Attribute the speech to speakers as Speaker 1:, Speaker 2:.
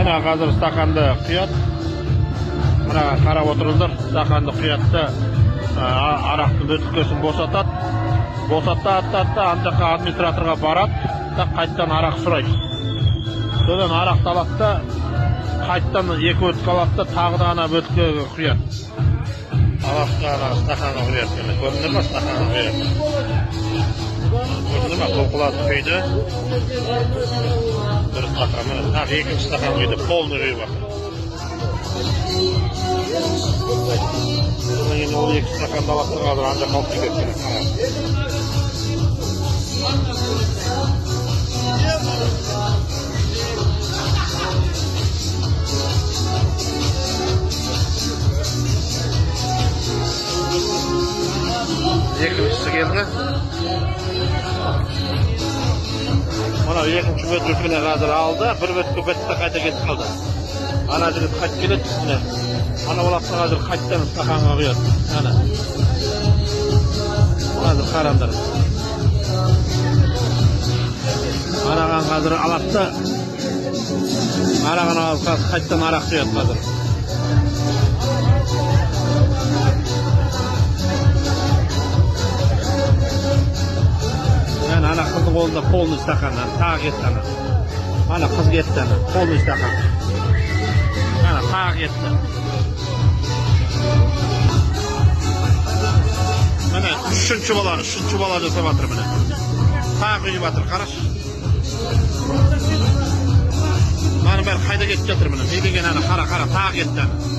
Speaker 1: Мына қазір стақанды құяды. Мына қарап отырыңыздар, стақанды құяды да арақтың бөтелкесін босатады. Босатады да ана жаққа администраторға барады да, қайтадан арақ сұрайды. Содан арақты алады да, қайтадан екі бөтелке алады да, тағы да ана бөтелкеге құяды. Алады да, ана стақанға құяды. Міне, көрдіңдер ма, стақанға құяды. Көрдіңдер ма, толқылатып құйды. Бір стақан, міне, тағы екінші стақан құйды, полный құйып жатыр. Содан кейін ол екі стақанды алады да, қазір ана жаққа алып кетеді. Міне, қара. Екіншісі келді. Мынау екінші бөтелкені қазір алды, бір бөтелке бітті, қайта кетіп қалды. Ана жігіт қайтып келеді үстіне. Ана баласы қазір қайтадан стақанға құяды. Ана. Қазір қараңдар. Анаған қазір алады да, арағын алып қазір қайтадан арақ құяды қазір. Яғни ана қыздың қолында полный стақан, ана тағы кетті ана. Ана қыз кетті ана, полный стақан. Ана тағы кетті. Міне, үшінші бала, үшінші бала жасап жатыр міне. Тағы құйып жатыр, қарашы. Мынаның бәрі қайда кетіп жатыр міне? Не деген ана, қара, қара, тағы кетті ана.